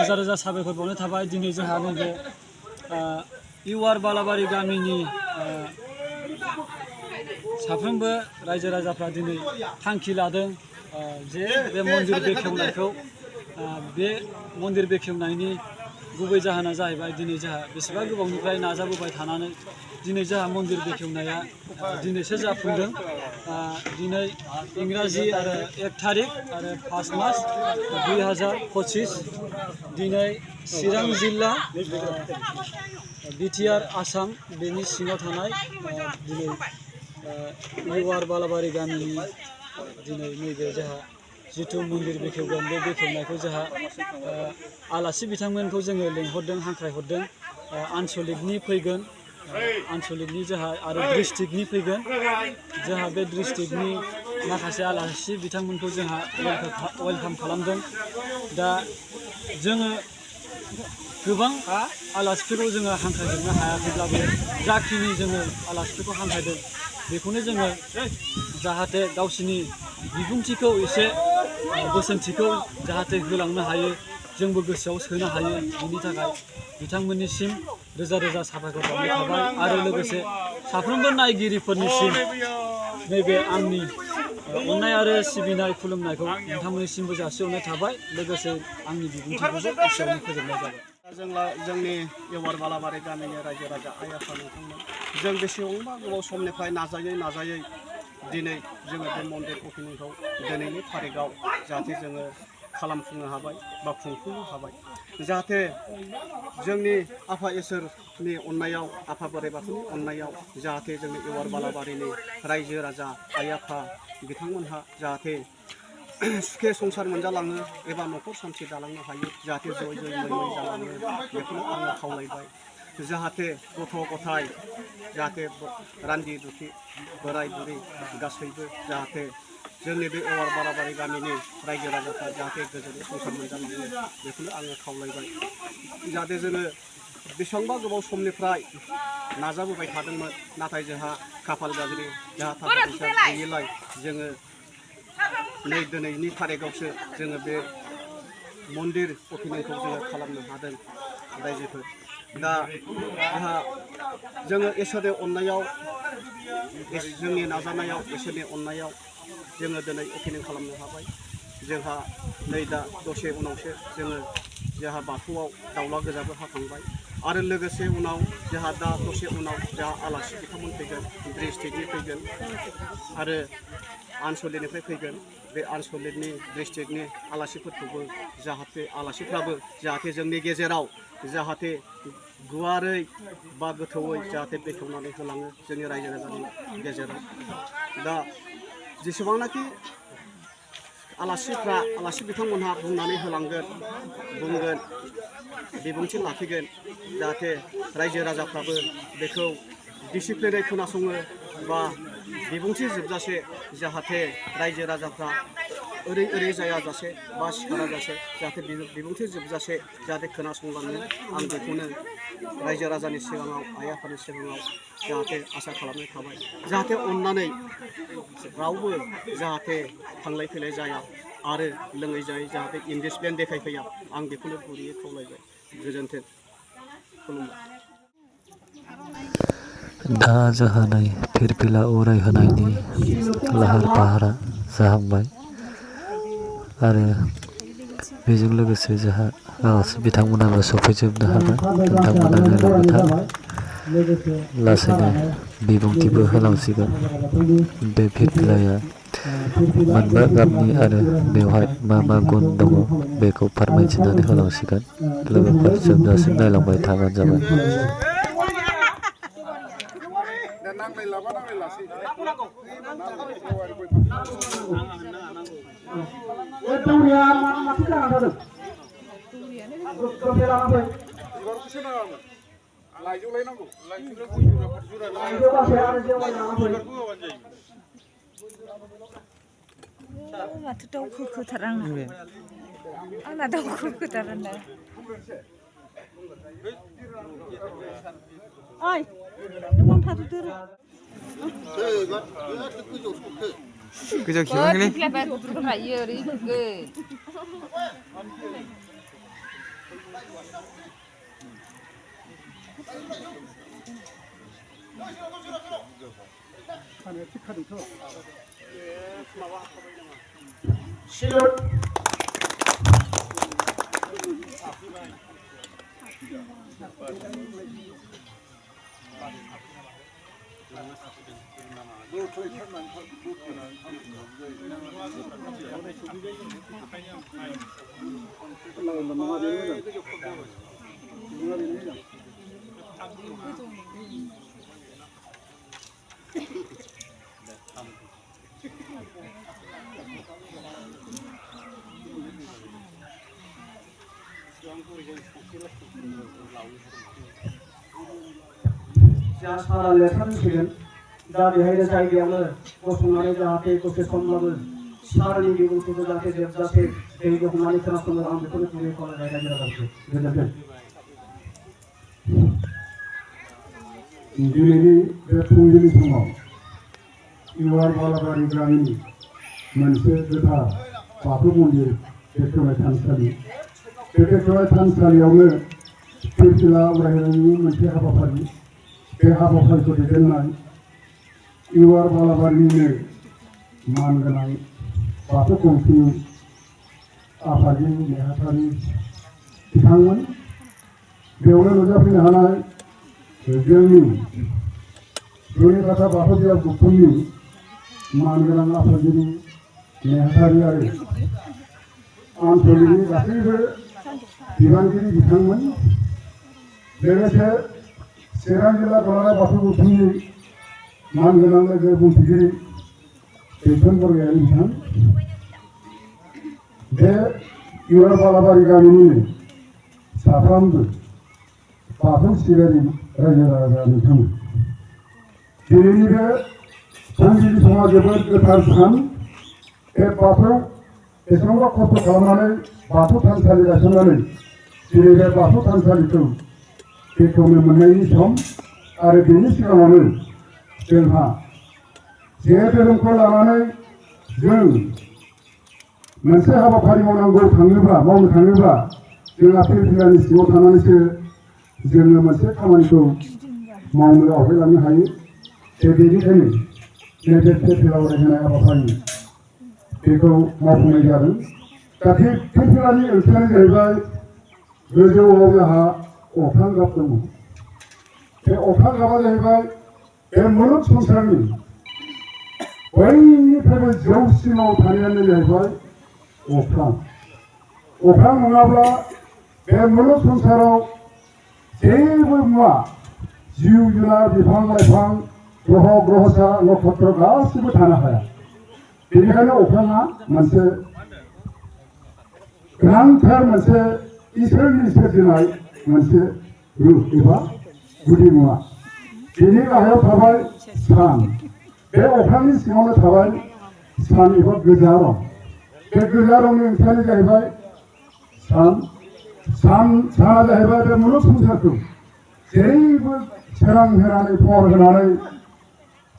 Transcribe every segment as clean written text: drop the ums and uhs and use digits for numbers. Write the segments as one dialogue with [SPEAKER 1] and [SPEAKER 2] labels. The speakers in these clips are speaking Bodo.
[SPEAKER 1] रोजा रोजा साबायखर बावनाय थाबाय दिनै जोंहा नैबे इउआर बालाबारि गामिनि साफ्रोमबो रायजो राजाफ्रा दिनै थांखि लादों जे बे मन्दिर बेखेवनायखौ बे मन्दिर बेखेवनायनि गुबै जाहोना जाहैबाय दिनै जोंहा बेसेबा गोबावनिफ्राय नाजाबोबाय थानानै दिनै जोंहा मन्दिर बेखेवनाया दिनैसो जाफुंदों दिनै इंराजि आरो 1 तारिख आरो 5 मास 2025 दिनै चिरां जिल्ला बिटिआर आसाम बेनि सिङाव थानाय दिनै इउआर बालाबारि गामिनि दिनै नैबे जोंहा जिथु मन्दिर बेखेवगोन बे बेखेवनायखौ जोंहा आलासि बिथांमोनखौ जोङो लेंहरदों हांख्रायहरदों आनसलिकनि फैगोन आनसलिकनि जोंहा आरो डिस्ट्रिक्टनि फैगोन जोंहा बे डिस्ट्रिक्टनि माखासे आलासि बिथांमोनखौ जोंहा वेलकाम खालामदों दा जोङो गोबां आलासिफोरखौ जोङो हांख्रायजोबनो हायाखैब्लाबो जाखिनि जोङो आलासिफोरखौ हांख्रायदों बेखौनो जोङो जाहाथे गावसिनि बिबुंथिखौ एसे बोसोनथिखौ जाहाथे होलांनो हायो जोंबो गोसोआव सोनो हायो बिनि थाखाय बिथांमोननिसिम रोजा रोजा साबायखर बावनाय थाबाय आरो लोगोसे साफ्रोमबो नायगिरिफोरनिसिम नैबे आंनि अननाय आरो सिबिनाय खुलुमनायखौ नोंथांमोननिसिमबो जासिहरनाय थाबाय लोगोसे आंनि बिबुंथिखौबो एसेयावनो फोजोबनाय जाबाय।
[SPEAKER 2] जोंनि इउआर बालाबारि गामिनि रायजो राजा आइ आफा नोंथांमोन जों बेसेबांबा गोबाव समनिफ्राय नाजायै दिनै जोङो बे मन्दिर अपेनिंखौ दिनैनि थारिखआव जाहाथे जोङो खालामफुंनो हाबाय बा खुंफुंनो हाबाय जाहाथे जोंनि आफा इसोरनि अननायाव आफा बोराइ बाथौनि अननायाव जाहाथे जोंनि इउआर बालाबारिनि रायजो राजा आइ आफा बिथांमोनहा जाहाथे सुखे संसार मोनजालाङो एबा न'खर सान्थि दालांनो हायो जाहाथे जय जय मै जालाङो बेखौनो आङो खावलायबाय जाहाथे गथ' गथाय जाहाथे रान्दि रुथि बोराय बुरै गासैबो जाहाथे जोंनि बे इउआर बालाबारि गामिनि रायजो राजाफ्रा जाहाथे गोजोनै संसार मोनजालाङो बेखौनो आङो खावलायबाय जाहाथे जोङो बेसेबांबा गोबाव समनिफ्राय नाजाबोबाय थादोंमोन नाथाय जोंहा खाफाल गाज्रि जोंहा थाखा फैसा गैयिलाय जोङो नै दिनैनि थारिखआवसो जोङो बे मन्दिर अपेनिंखौ जोङो खालामनो हादों रायजोफोर दा जोङो इसोरनि अननायाव जोंनि नाजानायाव इसोरनि अननायाव जोङो दिनै अपेनिं खालामनो हाबाय जोंहा नै दा दसे उनावसो जोंहा बाथौआव दाउला गोजाबो हाखांबाय आरो लोगोसे उनाव जोंहा दा दसे उनाव जोंहा आलासि बिथांमोन फैगोन डिस्ट्रिक्टनि फैगोन आरो आनसलिकनिफ्राय फैगोन बे आनसलिकनि डिस्ट्रिक्टनि आलासिफोरखौबो जाहाथे आलासिफ्राबो जाहाथे जोंनि गेजेराव जाहाथे गुवारै बा गोथौयै जाहाथे बेखेवनानै होलाङो जोंनि रायजो राजानि गेजेराव दा जेसेबांनाखि आलासि बिथांमोनहा बुंनानै होलांगोन बुंगोन बिबुंथि लाखिगोन जाहाथे रायजो राजाफ्राबो बेखौ डिसिप्लिनै खोनासङो बा बिबुंथि जोबजासे जाहाथे रायजो राजाफ्रा ओरै जायाजासे बा सिखाराजासे जाहाथे बिबुंथि जोबजासे जाहाथे खोनासंलाङो आं बेखौनो रायजो राजानि सिगाङाव आइ आफानि सिगाङाव जाहाथे आसा खालामनाय थाबाय जाहाथे अननानै रावबो जाहाथे थांलाय फैलाय जाया आरो लोङै जायै जाहाथे इनडिसिप्लिन देखायफैया आं बेखौनो गुरैयै खावलायबाय गोजोन्थों खुलुमबाय।
[SPEAKER 3] दा जोंहा नै फिरफिला उरायहोनायनि लाहार फाहारा जाहांबाय आरो बेजों लोगोसे जोंहा आलासि बिथांमोनाबो सफैजोबनो हाबाय नोंथांमोना नायलांबाय था लासैनो बिबुंथिबो होलांसिगोन बे फिरफिलाया मोनबा गाबनि आरो बेवहाय मा मा गुन दङ बेखौ फोरमायथिनानै होलांसिगोन लोगोफोर जोबजासिम नायलांबाय थाबानो जाबाय।
[SPEAKER 4] माथो दाउखो खोथार आंना दाउखो खोथार होनना ओइ नों थाथ'दो
[SPEAKER 5] गोजौ खिबाखैलै
[SPEAKER 4] ओरै
[SPEAKER 2] जा सारा लेथारनांसिगोन दा बेहायनो जायगायावनो गसंनानै जाहाथे दसे समब्लाबो सारनि बिबुंथिखौ जाहाथे जोबजासे दै हमनानै खोनासङो आं बेखौनो बुंनो खावलायनाय रायजो राजाखौ गोजोन्थों।
[SPEAKER 5] दिनैनि बे फुंबिलि समाव इउआर बालाबारि गामिनि मोनसे गोथार बाथौ मन्दिर बेखेवनाय थानसालि बे बेखेवनाय थानसालियावनो फिरफिला उरायहोनायनि मोनसे हाबाफारि बे हाबाफारिखौ दैदेननाय इउआर बालाबारिनिनो मानगोनां बाथौ कमिटिनि आफादगिरि नेहाथारि बिथांमोन बेयावनो नुजाफैनो हानाय जोंनि रुनिकाटा बाथौ बिहार गौथुमनि मानगोनां आफादगिरि नेहाथारि आरो आनसलिकनि गासैबो बिबानगिरि बिथांमोन लोगोसे चिरां जिल्ला दुलाराय बाथौ गौथुमनि मानगोनां लोगो बुंथिगिरि बेंथन बरगयारि बिथां बे इउआर बालाबारि गामिनिनो साफ्रोमबो बाथौ सिबियारि रायजो राजा नोंथांमोन दिनैनि बे फुंबिलि समा जोबोद गोथार सान बे बाथौ एसेबांबा खस्थ' खालामनानै बाथौ थानसालि गायसननानै दिनै बे बाथौ थानसालिखौ बेखेवनो मोननायनि सम आरो बेनि सिगाङावनो जोंहा जे धोरोमखौ लानानै जों मोनसे हाबाफारि मावनो थाङोब्ला जोंहा फिरफिलानि सिङाव थानानैसो जोङो मोनसे खामानिखौ मावनो आवगायलांनो हायो बेनिखायनो नैबे फिरफिला उरायहोनाय हाबाफारि बेखौ मावफुंनाय जादों दा फिरफिलानि ओंथियानो जाहैबाय गोजौआव जोंहा अख्रां गाब दङ बे अख्रां गाबा जाहैबाय बे मुलुग संसारनि बयनिफ्रायबो जौसिनाव थानायानो जाहैबाय अख्रां नङाब्ला बे मुलुग संसाराव जेबो मुवा जिउ जुनार बिफां लाइफां ग्रह ग्रहसा नक्षत्र गासिबो थानो हाया बेनिखायनो अख्राङा मोनसे गोनांथार मोनसे इसोरनि सोरजिनाय मोनसे रुप एबा गुदि मुवा बेनि गाहायाव थाबाय सान बे अख्रांनि सिङावनो थाबाय सान एबा गोजा रं बे गोजा रंनि ओंथियानो जाहैबाय साना जाहैबाय बे मुलुग संसारखौ जेरैबो सोरां होनानै फर होनानै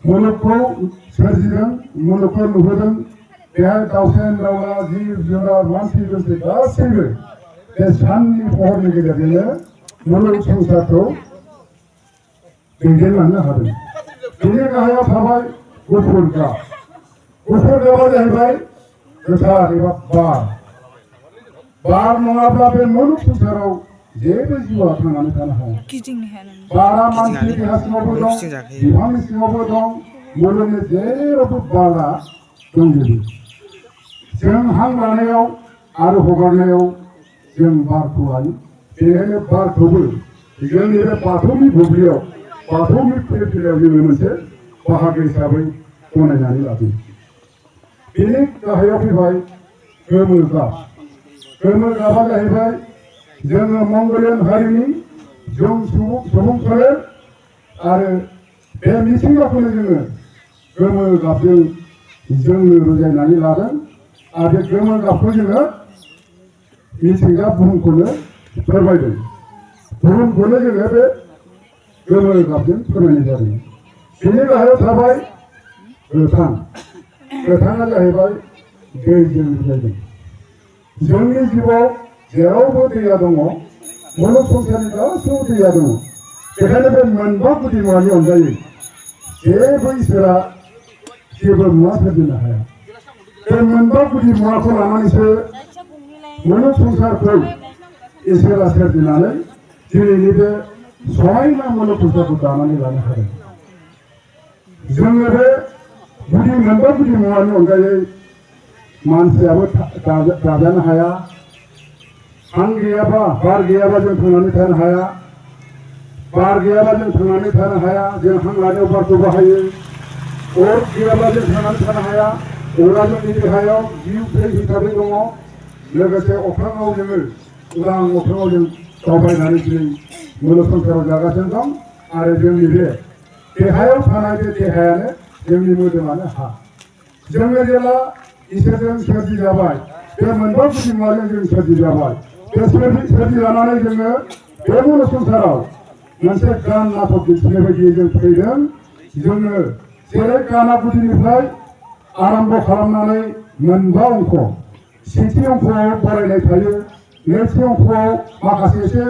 [SPEAKER 5] मुलुगखौ सोरजिदों मुलुगखौ नुहोदों बेहाय दाउसेन दाउला जिब जुनार मानसि दुमसि गासैबो बे साननि फहरनि गेजेरजोंनो मुलुग संसारखौ दैदेनलांनो हादों बेनि गाहायाव थाबाय गुफुर गाबा जाहैबाय गोथार एबा बार नङाब्ला बे मुलुग संसाराव जेबो जिउआ थांनानै थानो हाया बारा मानसि देहा सिङावबो दं बिफांनि सिङावबो दं मुलुगनि जेरावबो बारा दंजोबो जों हां लानायाव आरो हगारनायाव जों बारखौ लायो बेनिखायनो बारखौबो जोंनि बे बाथौनि बुब्लियाव बाथौनि फिरफिलायाव जोङो मोनसे बाहागो हिसाबै गनायनानै लादों बेनि गाहायाव फैबाय गोमो गाबा जाहैबाय जोङो मंगलियान हारिनि जों सुबुंफोर आरो बे मिथिंगाखौनो जोङो गोमो गाबजों जोंनो रुजायनानै लादों आरो बे गोमो गाबखौ जोङो मिथिंगा बुहुमखौनो फोरमायदों बुहुमखौनो जोङो बे गोमो गाबजों फोरमायनाय जादों बेनि गाहायाव थाबाय गोथाङा जाहैबाय दैजों रुजायदों जोंनि जिउआव जेरावबो दैया दङ मुलुग संसारनि गासैबो दैया दङ बेखायनो बे मोनबा गुदि मुवानि अनगायै जेबो इसोरा जेबो मुवा सोरजिनो हाया बे मोनबा गुदि मुवाखौ लानानैसो मुलुग संसारखौ इसोरा सोरजिनानै दिनैनि बे समायना मुलुग संसारखौ दानानै लानो हादों जोङो बे गुदि मोनबा गुदि मुवानि अनगायै मानसियाबो दाजानो हाया हां गैयाबा बार गैयाबा जों थांनानै थानो हाया बार गैयाबा जों थांनानै थानो हाया जों हां लानायाव बारखौ बाहायो अर गैयाबा जों थांनानै थानो हाया अरा जोंनि देहायाव जिउ थै हिसाबै दङ लोगोसे अख्राङाव जोङो उदां अख्राङाव जों दावबायनानै दिनै मुलुग संसाराव जागासिनो दं आरो जोंनि बे देहायाव थानाय बे देहायानो जोंनि मोदोमानो हा जोङो जेब्ला इसोरजों सोरजिजाबाय बे मोनबा गुदि मुवाजों जों सोरजिजाबाय बे सोरजिजानानै जोङो बे मुलुग संसाराव मोनसे गान नाटक दिन्थिनाय बायदि जों फैदों जोङो जेरै गाना गुदिनिफ्राय आरम्भ खालामनानै मोनबा अंक सेथि अंकआव फरायनाय थायो नैथि अंकआव माखासे एसे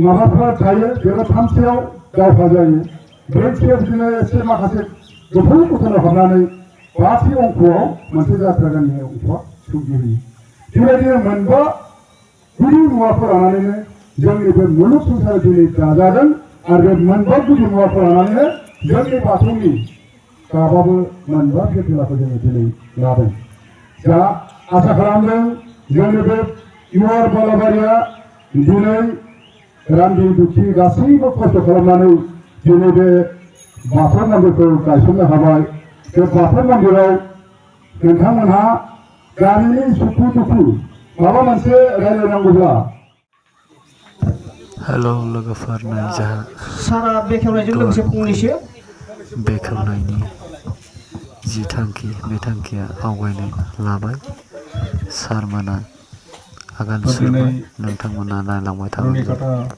[SPEAKER 5] माबाफोरा थायो जेरै थामथियाव दावहा जायो ब्रैथियाव बिदिनो एसे माखासे गोथौ घटना हाबनानै बाथि अंकआव मोनसे जात्रा गाननि अंकआ सोमजिहोयो बेबायदिनो मोनबा गुदि मुवाखौ लानानैनो जोंनि बे मुलुग संसार दिनै दाजादों आरो बे मोनबा गुदि मुवाखौ लानानैनो जोंनि बाथौनि गाबाबो मोनबा फिरफिलाखौ जोङो दिनै लादों दा आसा खालामदों जोंनि बे इउआर बालाबारिया दिनै रान्दि दुखि गासैबो खस्थ' खालामनानै दिनै बे बाथौ मन्दिरखौ गायसननो हाबाय बे बाथौ मन्दिराव नोंथांमोनहा गामिनि सुखु दुखु माबा मोनसे रायज्लायनांगौब्ला
[SPEAKER 3] हेलौ लोगोफोर नै जोंहा
[SPEAKER 2] सारा बेखेवनायजों लोगोसे फंनैसो
[SPEAKER 3] बेखेवनायनि जि थांखि बे थांखिया आवगायनो लाबाय सारमोना आगान सुरबाय नोंथांमोना नायलांबाय थागोन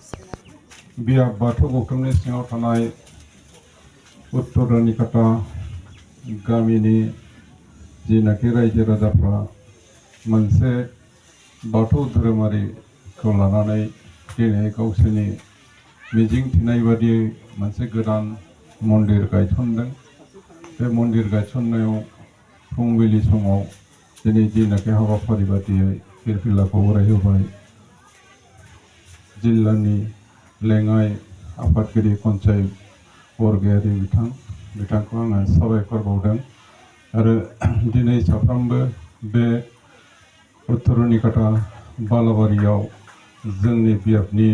[SPEAKER 6] बियाब बाथौ गौथुमनि सिङाव थानाय उत्तर रनिकाटा गामिनि जिनाखि रायजो राजाफ्रा मोनसे बाथौ धोरोमारिखौ लानानै दिनै गावसोरनि मिजिं थिनाय बादियै मोनसे गोदान मन्दिर गायसनदों बे मन्दिर गायसननायाव फुंबिलि समाव दिनै जिनाखि हाबाफारि बादियै फिरफिलाखौ बरायहोबाय जिल्लानि लेङाइ आफादगिरि कन्साय बरगयारि बिथांखौ आङो साबायखर बावदों आरो दिनै साफ्रोमबो बे उत्तर रनिकाटा बालाबारियाव जोंनि बियाबनि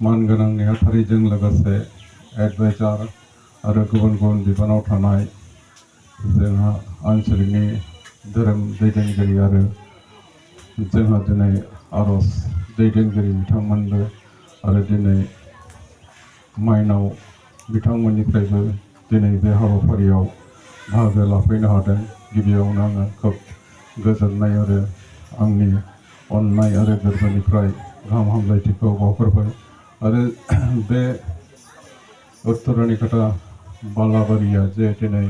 [SPEAKER 6] मानगोनां नेहाथारिजों लोगोसे एडभाइजार आरो गुबुन गुबुन बिबानाव थानाय जोंहा आनसलिकनि धोरोम दैदेनगिरि आरो जोंहा दिनै आरज दैदेनगिरि बिथांमोनबो आरो दिनै माइनाव बिथांमोननिफ्रायबो दिनै बे हाबाफारियाव बाहागो लाफैनो हादों गिबियावनो आङो खोब गोजोननाय आरो आंनि अननाय आरो गोरबोनिफ्राय गाहाम हामलायथिखौ बावहरबाय आरो बे उत्तर रनिकाटा बालाबारिया जे दिनै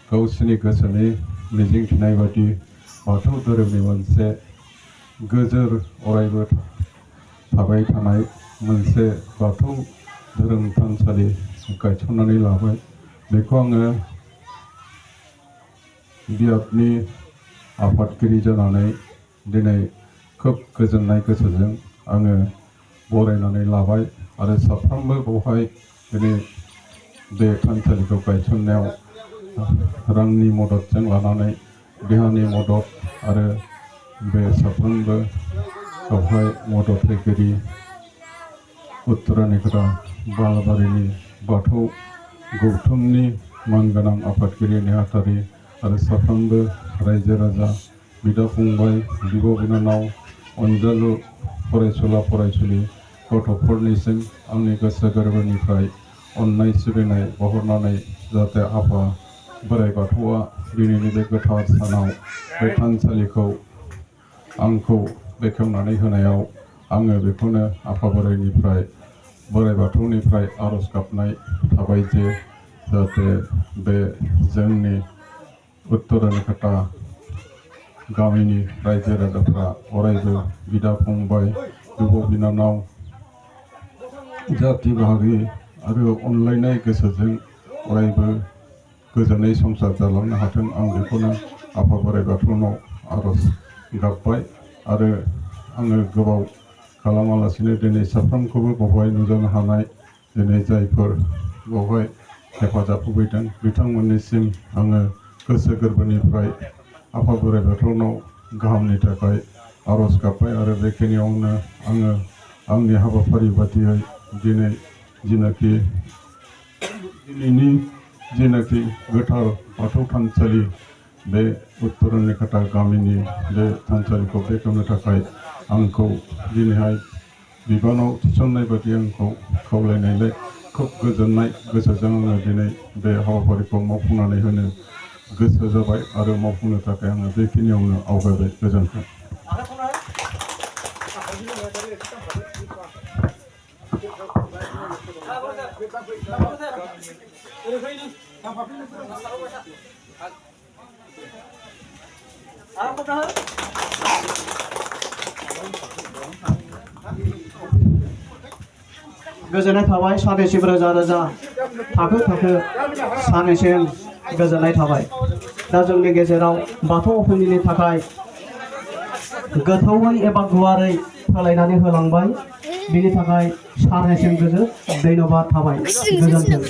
[SPEAKER 6] गावसोरनि गोसोनि मिजिं थिनाय बादि बाथौ धोरोमनि मोनसे गोजोर अरायबो थाबाय थानाय मोनसे बाथौ धोरोम थानसालि गायसननानै लाबाय बेखौ आङो बियाबनि आफादगिरि जानानै दिनै खोब गोजोननाय गोसोजों आङो बरायनानै लाबाय आरो साफ्रोमबो बेवहाय दिनै बे थानसालिखौ गायसननायाव रांनि मददजों लानानै देहानि मदद आरो बे साफ्रोमबो बेवहाय मदद होगिरि उत्तर रनिकाटा बालाबारिनि बाथौ गौथुमनि मानगोनां आफादगिरि नेहाथारि आरो साफ्रोमबो रायजो राजा बिदा फंबाय बिब' बिनानाव अनजालु फरायसुला फरायसुलि गथ'फोरनिसिम आंनि गोसो गोरबोनिफ्राय अननाय सिबिनाय बावहरनानै जाहाथे आफा बोराइ बाथौआ दिनैनि बे गोथार सानाव बे थानसालिखौ आंखौ बेखेवनानै होनायाव आङो बेखौनो आफा बोराइ बाथौनिफ्राय आरज गाबनाय थाबाय जे जाहाथे बे जोंनि उत्तर रनिकाटा गामिनि रायजो राजाफ्रा अरायबो बिदा फंबाय बिब' बिनानाव जाथि बाहागि आरो अनलायनाय गोसोजों अरायबो गोजोनै संसार जालांनो हाथों आं बेखौनो आफा बोराइ बाथौनाव आर'ज गाबबाय आरो आङो गोबाव खालामालासिनो दिनै साफ्रोमखौबो बावहाय नुजानो हानाय दिनै जायफोर बावहाय हेफाजाब होफैदों बिथांमोननिसिम आङो गोसो गोरबोनिफ्राय आफा बोराइ बाथौनाव गाहामनि थाखाय आर'ज गाबबाय आरो बेखिनियावनो आङो आंनि हाबाफारि बादियै दिनै जिनाखि दिनैनि जिनाखि गोथार बाथौ थानसालि बे उत्तरनिकाटा गामिनि बे थानसालिखौ बेखेवनो थाखाय आंखौ दिनैहाय बिबानाव थिसननाय बादि आंखौ खावलायनायलाय खोब गोजोननाय गोसोजों आङो दिनै बे हाबाफारिखौ मावफुंनानै होनो गोसो जाबाय आरो मावफुंनो थाखाय आङो बेखिनियावनो आवगायबाय गोजोन्थों।
[SPEAKER 2] गोजोननाय थाबाय सानैसिम रोजा रोजा थाखो थाखो सानैसिम गोजोननाय थाबाय दा जोंनि गेजेराव बाथौ अफिसनि थाखाय गोथौयै एबा गुवारै फोलायनानै होलांबाय बिनि थाखाय सानैसिम धन्यबाद थाबाय गोजोन्थों।